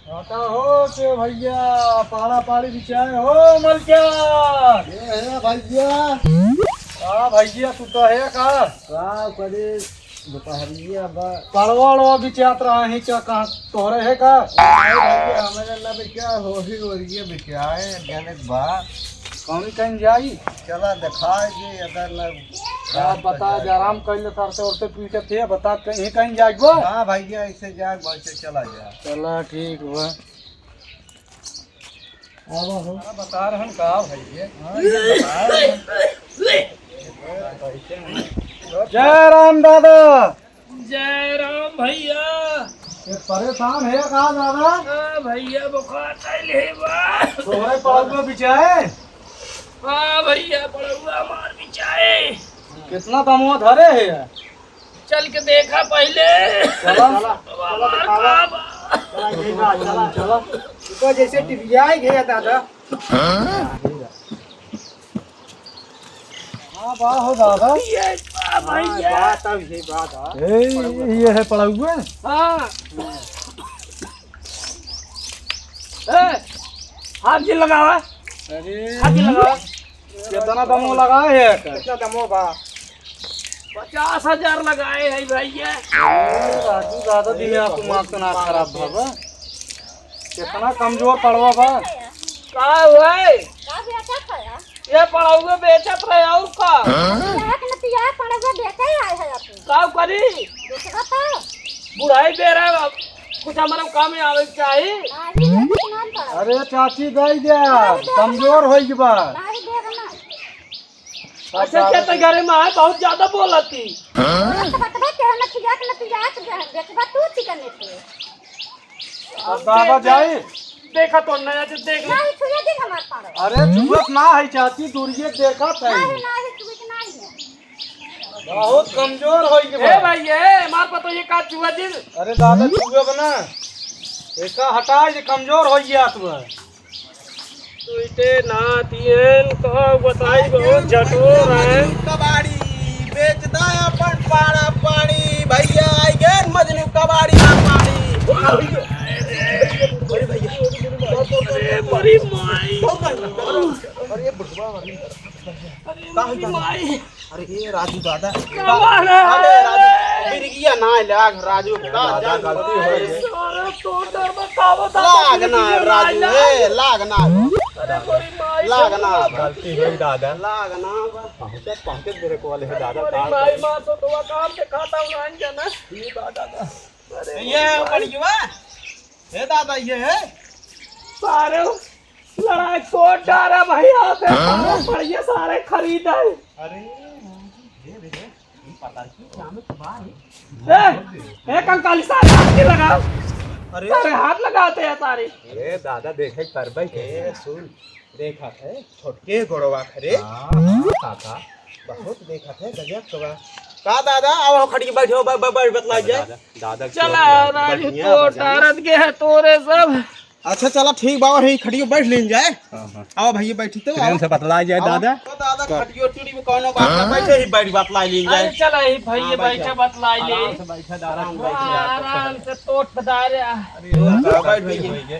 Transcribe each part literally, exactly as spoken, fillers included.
आता हो के भैया, पाड़ा पाड़ी बिचाए हो मलकिया। ए, ए भैया। का भैया, तू तो है का? का करे, दोपहरिया बा। पड़वा वड़वा बिचात रहा है क्या, कहाँ तोहरे है का? अरे भैया, हमारे ना बिचा, हो ही हो रही है बिचाए, अचानक बा। कौन कहीं जाई? चला दिखाए जी, अगर ना का बता, आराम कर ले, सर से उड़ते पीछे थे, बता कहीं कहीं जाई बा? हाँ भैया, ऐसे जाए, वैसे चला जा। चला ठीक बा। आवा हो। हाँ, बता रहन का भैया? हाँ, ये बता रहन। जय राम दादा। जय राम भैया। ये परेशान है का दादा? हाँ भैया, बुखार चढ़ ले बा। तोहरे पास में बिचाए? हाँ भैया, पड़वा हमार बिचाए। कितना दमवा धरे है? चल के देखा पहिले। चला। बाबा, चला, दिखावा। का बा? चला, यही बात, चला। चला। तो जैसे टिबिया ही गया दादा। हाँ, बा हो दादा। ये बा भैया। हाँ, बात अब ये बात है। ए, ये है पड़वा? हाँ। ए, हाथ जी लगावा। अरे। हाथ जी लगावा। कितना दमो लगाए है एकर? कितना दमो बा? पचास हजार लगाए है भैया। अरे राजू, ज्यादा दिन में आपको माल तो ना खराब भवा। कितना कमजोर पड़वा बा। का हुआ है? का बेचत है यार? ये पड़वा बेचत रहे और का? यहाँ के नतिया पड़वा बेचे ही आए है अपने। का करी? दूसरा तो। बुढ़ाई बेरा कुछ हमारे काम में आवे के चाही। नाही, ये कुछ ना पड़ा। अरे चाची, दे दे, नाही देब ना। कमजोर हो गई बा। नाही देब ना। अच्छा, के तो घरे में है, बहुत ज्यादा बोलती। हाँ, तो बतबे के हम नतिया के नतिया के दे-, देखबा तू चिकन में से। अब बाबा जाई। देखा तो नया जो देख ले। नाही, छुए दिन हमार पाड़ो। अरे छुअत ना है चाची, दूरिये देखत है। नाही, नाही, छुए के नाही है। बहुत कमजोर हो गई ए बा। भाई, ए, मार पतो ये का छुआ दिन। अरे दादा, छुआ बना। एका हटा, ये कमजोर हो गया तू। सुइते नातियन का बताई, बहुत झटोर है। कबाड़ी बेच दा अपन पाड़ा पाड़ी, भैया आई गए मजनू कबाड़ी ना पाड़ी। अरे भैया, अरे बड़ी माई। अरे बुढ़वा, अरे का है मरी दादा? माई। अरे ए राजू दादा। का बात है? अरे राजू, बिरगिया ना लाग राजू, का दादा, जान गलती हो गई। सारा टोटर में का बता लाग ना बिरगिया राजू, ना ए, लाग ना। अरे बड़ी माई लाग ना। गलती हो गई दादा। लाग ना बा। पहुंचे, पहुंचे मेरे को वाले है दादा, बड़ी माई माँ तो दुआ काम से खाता हूँ ना जाना। ये दादा। अरे ये बड़ी माई। पड़ियो बा। ए दादा, ये है। सारे लड़ाई तोड़ डारा भैया, से हाँ? सारे पड़िए, सारे खरीद है। अरे, ये देखे, ये पता नहीं क्या में छुपा है। ए, ए कंकाली, सारे हाथ के लगाओ। अरे। सारे हाथ लगाते हैं सारे। ए दादा, देखे करबे के। ए, सुन, देखा थे, छोटके गोड़वा खरे। हाँ, हाँ, काका। बहुत देखा थे, गजब के बा। का दादा, आओ खड़ी बैठो, बै-, बै-, बैठ बतला जाए। दादा, दादा, चला, राजू, बढ़िया तो बा, जाना। डारत के है तोरे सब। अच्छा, चला, ठीक बा, वही खटियो बैठ लीन जाए। हाँ, हाँ। आओ भैया, बैठी तो, ट्रेन आओ। से बतला जाए, आओ। दादा। तो दादा, खटियो टूटी में कौनो बात ना, बैठे ही बैठ बतला लीन जाए। अरे, चला, ही भैया, हाँ, बैठा। बैठा, बतला ले। आराम से बैठा, दादा, आराम बैठ बैठा। आराम से तोट बदारे। अरे, बैठ भैया।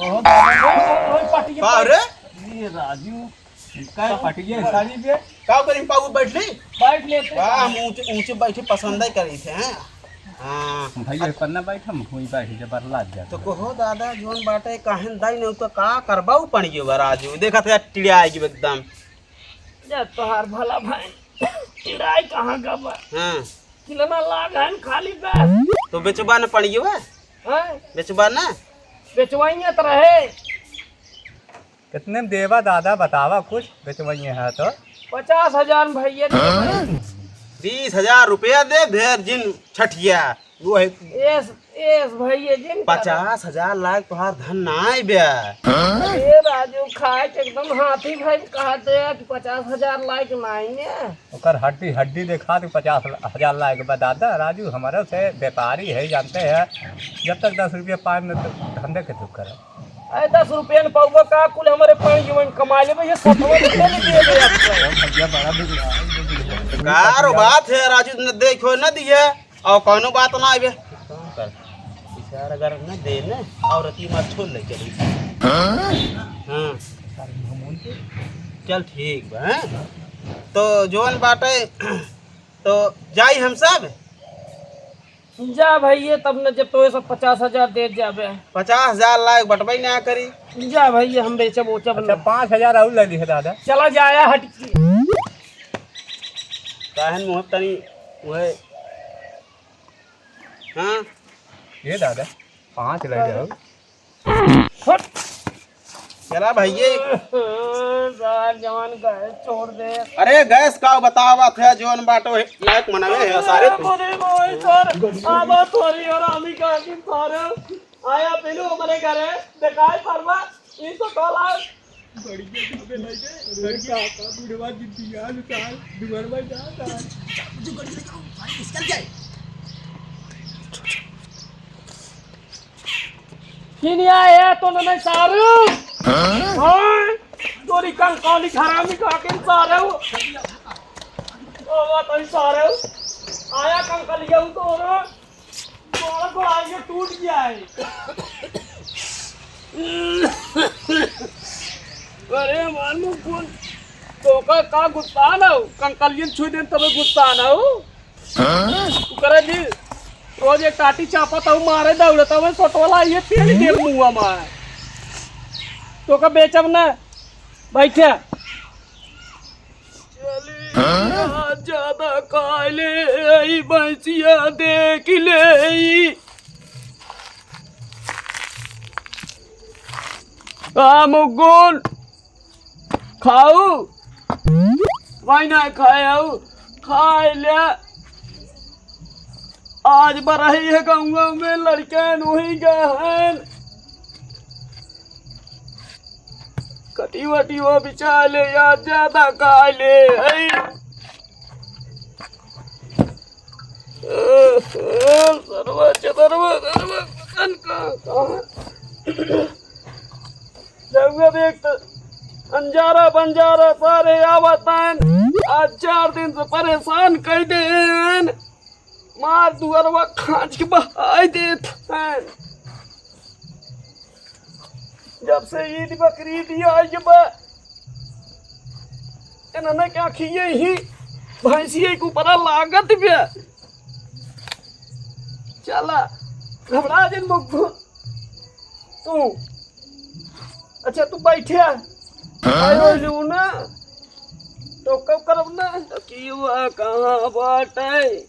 ओहो, ओहो, ओहो, पटिया का रे? ये राजू। का पटिया साड़ी पे? का करी, पाऊ बैठ ली? बैठ लेते। वाह, हम ऊंचे, ऊंचे बैठे पसंद ही करी थे, हैं? हाँ। भैया, पर ना बैठ, हम हुई बैठ जब बरलात जाते। तो कहो दादा, जोन बाटे काहे न दाई, नहीं तो का करबा उ पणियो बा राजू। देखा था टिड़िया आएगी एकदम। जा तोहार भला भाई, टिड़ाई कहाँ का बा? हाँ। किलमा लाग है न खाली बा। तो बेचबा न पणियो बा? हाँ? बेचबा ना? बेचवाइए तो रहे। कितने में देबा दादा, बतावा कुछ, बेचवइये है तो। पचास हजार में भैया दे। बीस हजार रुपया दे भेर जिन छठिया, वो है। एस, एस भैया जिन। पचास हजार लायक तोहार धन नाई बे। ए राजू, खाए के एकदम हाथी भाई कहते हैं कि पचास हजार लायक नाई है। ओकर हड्डी, हड्डी देखा दे, पचास हजार लायक बा दादा। राजू हमारे से व्यापारी है, जानते हैं, जब तक दस रुपया पाए न तो धंधे के दुख करे। अरे दस रुपया न पाऊबा का, कुल हमरे पानी जीवन कमा लेबे, ये सतवा रुपया न दिए बे आपको। भैया बड़ा बिगड़ा है, ये बिगड़ा है। का रो बात है राजू, न देखो न दिए, और कौनो बात ना आवे। काम कर, इस यार, अगर न दे न, औरती मत छोड़ ले चली। हाँ। चल ठीक बा, हाँ? तो जौन बाटे, तो जाई हम सब? जा भइया, तब न जब तो ये सब पचास हजार दे जाबे। पचास हजार लायक बटबई ना करी। जा भइया, हम बेचब ओचब अच्छा, ना। पाँच हजार और ले ली है दादा। चला जाया हट के। काहन मुँह तनी वह हाँ। ये दादा, पाँच ले जाओ। हट। चला भइये। सार जवान गैस छोड़ दे। अरे गैस का बतावा थे, जौन बाटो है, लायक मनवे है सारे तू। अरे भाई सर, आवा थोड़ी और आमी का आखिर सारे आया बिनु हमारे घरे, दिखाई परवा, ई तो काला बढ़िया दिखबे नहीं दे। बढ़िया का बुढ़वा जिद्दी यार उतार, दुआर में जा, जा। किनिया है तो नहीं सारू। हाँ? तोरी कंकाली हरामी का के सारू। ओ, तोरी सारू। आया कंकाली के तोरो। गोड़, गोड़ आगे टूट गया है। अरे मार मुकुन, तोका का गुस्सा ना हो? कंकालियन छुई देन तबे गुस्सा ना हो? तू करे जी, रोज एक टाटी चापत हूँ, मारे दौड़त हूँ, सोटवाला ये तेल दे मुँह मार। तोका बेचब ना, बैठे। चली, आज ज्यादा खा ले, ई भैंसिया देख ले। आ मुगुन, खाऊ? भाई ना खाए हऊ, खाए ले। आज बरही है गौवा में लड़के नुही गहन। कटी वटी वो बिछा ले या ज्यादा खा ले है। सरवा चदरवा, सरवा पतन का, कहाँ? रउआ देख त, अंजारा बंजारा सारे आवत हैं। आज चार दिन से परेशान कइ देन। मार दुअरवा खांच के बहाई देत हैं। जब से ईद बकरीद आई बा, इन्हने के आँखिये ही भैंसिये के ऊपरा लागत बा। चला, घबरा जिन मुग्गू। तू, अच्छा, तू बैठे। हाँ? आयो लू ना, तो कब करब ना? तकिया कहाँ बाटे?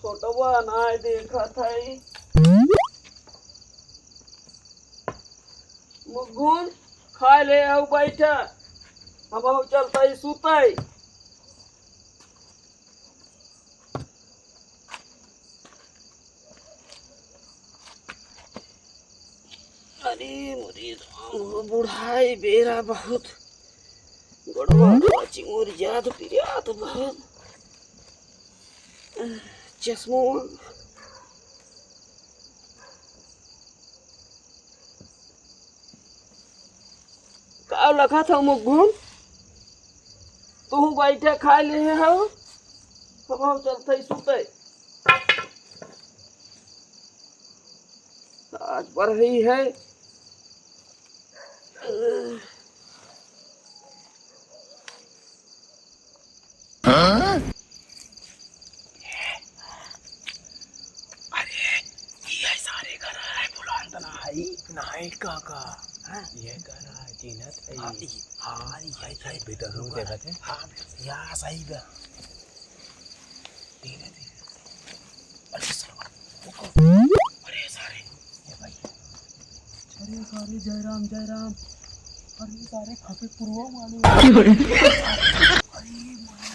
फोटोवा नाय देखत है। मुगुन, खाए ले आऊ बैठा, हम आऊ चलता ही सुतई। अरे मोरी राम हो, बुढ़ाई बेरा बहुत, गोड़वा का चिंगुर जात पिरात बहुत। चश्मो का लखत हौ मुग्गुन? तू बैठे खाए ले हौ, हम चलते सुते। आज बढ़ रही है। हाँ? अरे, ये सारे घर है, बुलान त ना है। नहीं काका, हाँ? ये घर है, जीनत है। हाँ, ये, हाँ, ये है, है, बेटा, तू देखत है? हाँ, या सही बा। धीरे, धीरे। अरे, सरवा, रुको। अरे, सारे, ये भाई। अरे सारे जयराम, जयराम। अरे सारे खपे पुरवा वाले। अरे मोरे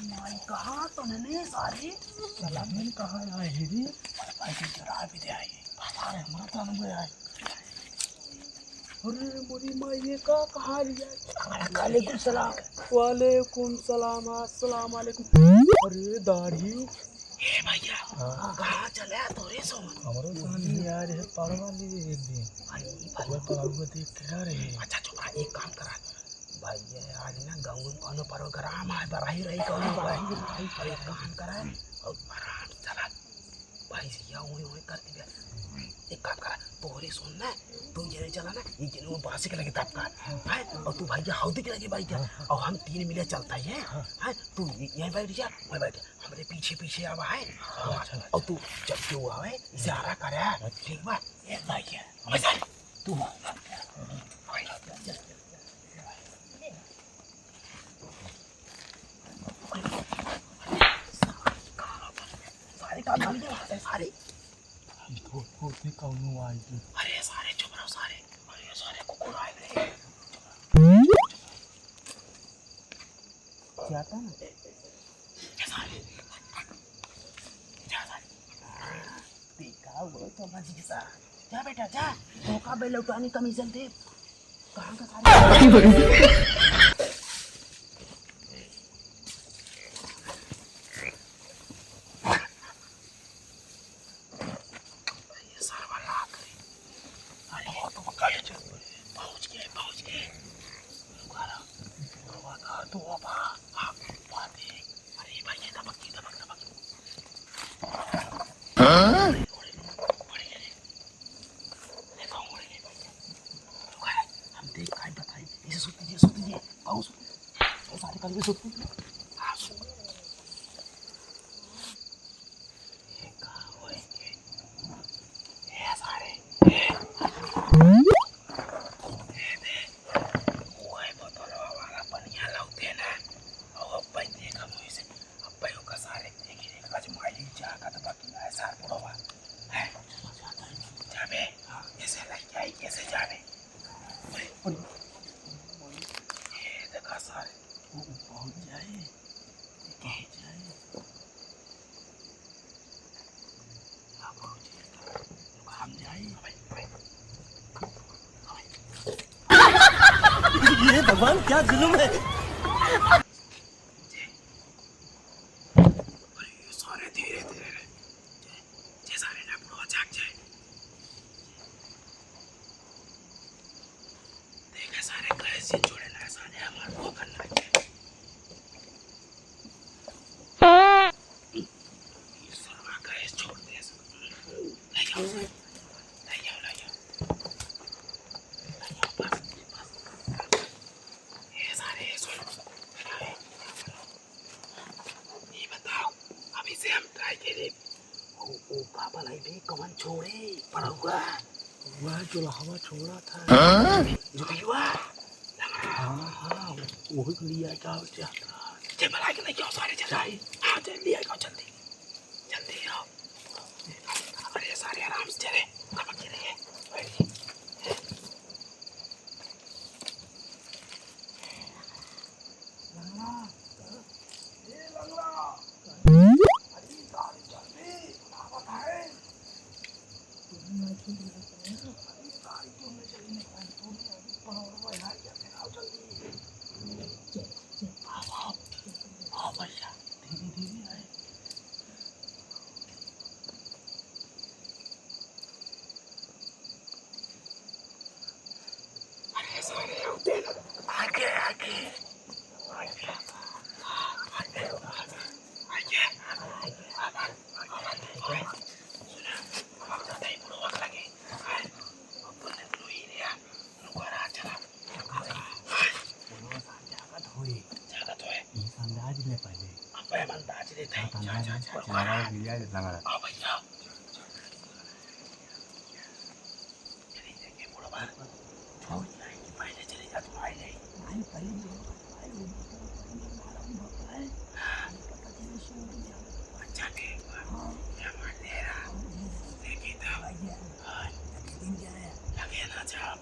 माई, कहाँ तो नहीं सारे? चला, मैं कहाँ आए हैं रे? अरे भाई, तू जरा भी दे आई। पता है, हमारा तो अनुभव आए। अरे मोरी माई, ये का कहा लिया? वालेकुम सलाम। वालेकुम सलाम, अस्सलाम वालेकुम। अरे दाढ़ी, ए भैया, हाँ। कहाँ चले तोरे सोन? हमरो सोन ही यार, ये पढ़वा ले एक दिन। अरे, वो पढ़वा देख के आ रहे हैं। अच्छा, चुप रहा, एक काम करा। भैया, आज ना गाँव में कौनो प्रोग्राम है, बराही रही कौनो बराही रही। अरे, काम करा और आराम से चला। भाई, भैया, उई, उई कर दिया। एक काम करा, तोहरे सुन ना, तू ये चला ना, ये जने वो बासी के लगे दबका, हैं? और तू भैया हौदी के लगे बैठ जा, और हम तीन मिले चलता है, हैं? तू ये, यहीं बैठ जा, मैं बैठ जा, हमरे पीछे पीछे आवा है, और तू जब जो आवे, इशारा करे, ठीक बा? ये भैया, मैं सारे, तू सारे काम कर दिया, सारे। हम तो, तो से कौनो आई थी। अरे सारे चुप रहो सारे। अरे सारे कुकुर आए रे। जाता ना। ये सारे। जा सारे। देखा वो तो मजी के साथ। जा बेटा, जा। धोखा बे लौटानी कमीशन दे। कहाँ का सारे? ये सरवा लाग रे। अरे, वो तो पहुँच गए, पहुँच गए, पहुँच गए। रुका रहा, रुका रहा, तो अब हाँ, हाँ, बात है। अरे भाई, ये दबक, ये दबक, दबक। हाँ? अरे, अरे, अरे, अरे। देखो, अरे, अरे, अरे। रुका रहा, हम देख, काई बताई। इसे सुत दीजिए, सुत दीजिए। आओ, सुत। ये सारे कल भी सुत दीजिए। हाँ, सुत। ये का होए के? ए सारे, ए। ए दे, ओए बोतलवा वाला पनिया लौटे ना। ओ अब्बे देखा मुझे से, अब्बे ओका सारे देखी रे, कजमाई जागत बाकी ना है सार बुढ़वा। हैं? जाबे, ऐसे लग जाई, कैसे जाबे? ओए, ओए। ए देखा सारे, वो पहुँच जाए, पहुँच जाए। ये भगवान, क्या जुल्म है। अरे, ये सारे धीरे धीरे रे। जे, जे सारे ना बुढ़वा जाग जाए। देखे सारे, कैसे छोड़े ना सारे, हमार वो करना है। ये सरवा कैसे छोड़ दे? ले जाओ, ले जाओ, ले जाओ। ले जाओ, बस, बस। ये सारे, ये सुन। ये बताओ, अभी से हम try करे। ओ, ओ, का भलाई बे, कवन छोड़े? पड़ौआ। वह चुल्हावा छोड़ा था। हाँ? जुगिया। हाँ, हाँ, वही के लिए जाओ, जाता। जे भलाई के नहीं, जाओ सारे, जल्दी। हाँ, जल्दी आ जाओ, जल्दी। जल्दी आओ। अरे, सारे आराम से चले। कब चले? बैठ। लंगड़ा, ए लंगड़ा, अरे गाड़ी चल रही, आवत है। अरे गाड़ी क्यों नहीं चली, नहीं पाई, तू नहीं अभी पहुंच गया यार, क्या फिर आओ जल्दी। चल, चल, आओ, आओ, आओ भैया, धीरे धीरे आए। अरे सारे, आगे, आगे। आगे, आगे, आगे, आगे। सुना, हम तो तई बुढ़वा के लगे। अपन ने तो ही लिया। रुको ना, चला। बुढ़वा साथ जागत होई। जागत होई। ई अंदाज ले पहले। अब हम अंदाज लेते हैं। हाँ, जा, जा, अंदाज जा, ले। रुको ना। चला, लिया, लंगड़ा। आओ भैया। चली जाएंगे बुढ़वा। छोड़ जाएंगे, पहले चले जा, तू आई नहीं। नहीं, पहले जो है, पता चले सो गया। अच्छा, ठीक बा। हाँ। क्या मान ले रहा? हाँ, जी। देखी तो। हाँ। लगे ना जाओ।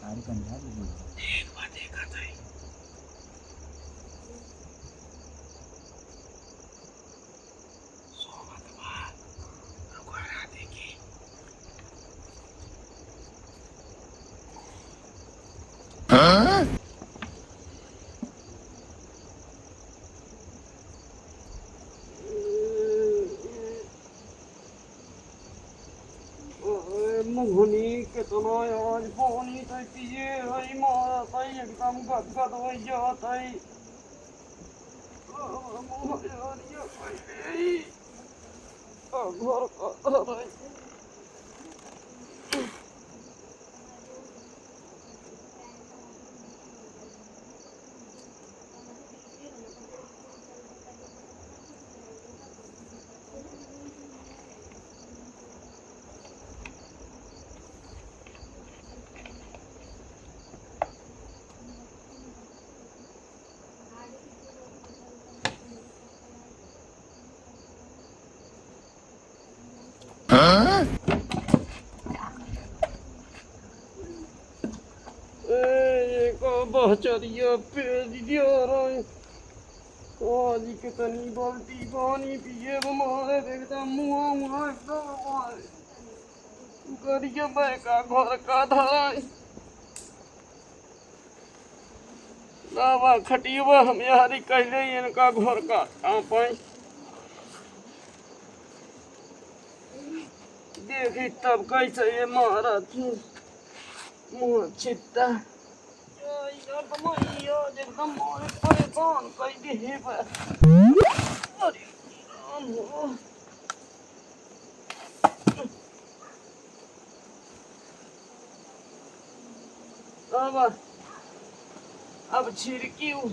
सारे कंधा भी बोल रहे। एक बात देखा था। धुनी केतना आज पानी तै पिए हई, मारत हई, एकदम गदगद होइ जात हई। अब हम यार ये कैसे ही? अब घर का धर हई। हाँ? ए, ये का बहचरिया पेज दिया रहे। आज कितनी बाल्टी पानी पिए, हमारे एकदम मुँह, मुँह एकदम गरिया बे का घर का धराई। लावा खटियवा हम यारी कहले इनका घर का काम पाई। देखी तब कैसे ये मारा थी मुँह छित्ता। आई अब मैया एकदम मोरे परेशान कई दे हे बा। अरे राम हो। अब, अब छिड़की उ।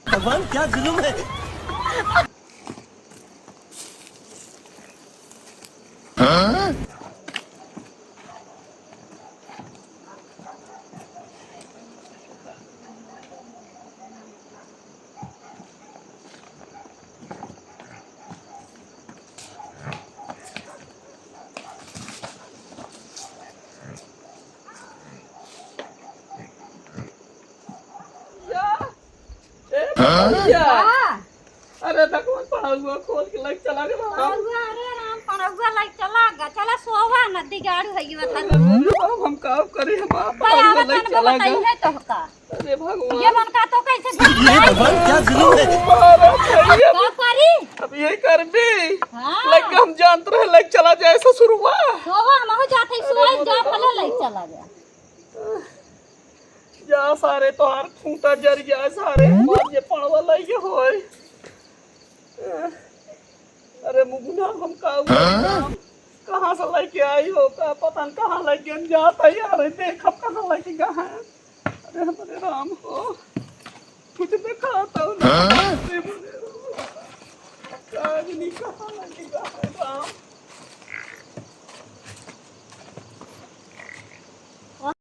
भगवान, क्या जुल्म है। ए, भैया। हाँ। अरे, देखो, पड़ौआ खोल के लइके चला गया। पड़ौआ, अरे राम, पड़ौआ लइके चला गया। चला सोवा न, दिगाड़ू है ये बता। अरे, अब हम का करी, हम आप भाई, पड़ौआ आवत लइके न चला गया। बताइए तो का। अरे भगवान। ये मन का तो कैसे ये भगवान, क्या जुल्म है। मारा भैया। का करी? अब यही करबी। हाँ। लइके हम जानत रहे, लइके चला जाए ससुरवा। सोवा, हम हो जाते, अरे सोवा, जा भले लइके चला गया। जा सारे, तोहार खूंटा जर जाए सारे, हमार जे पड़वा लइके होए। अरे मुगना, हम का करी राम? कहाँ से लइके आई हो का पता न, कहाँ लइके हम जात है यार, देख हम कहाँ लइके गए हैं। अरे हमरे राम हो, कुछ देखात हो ना। अरे हमरे राम, का जानी कहाँ लइके गए हैं राम।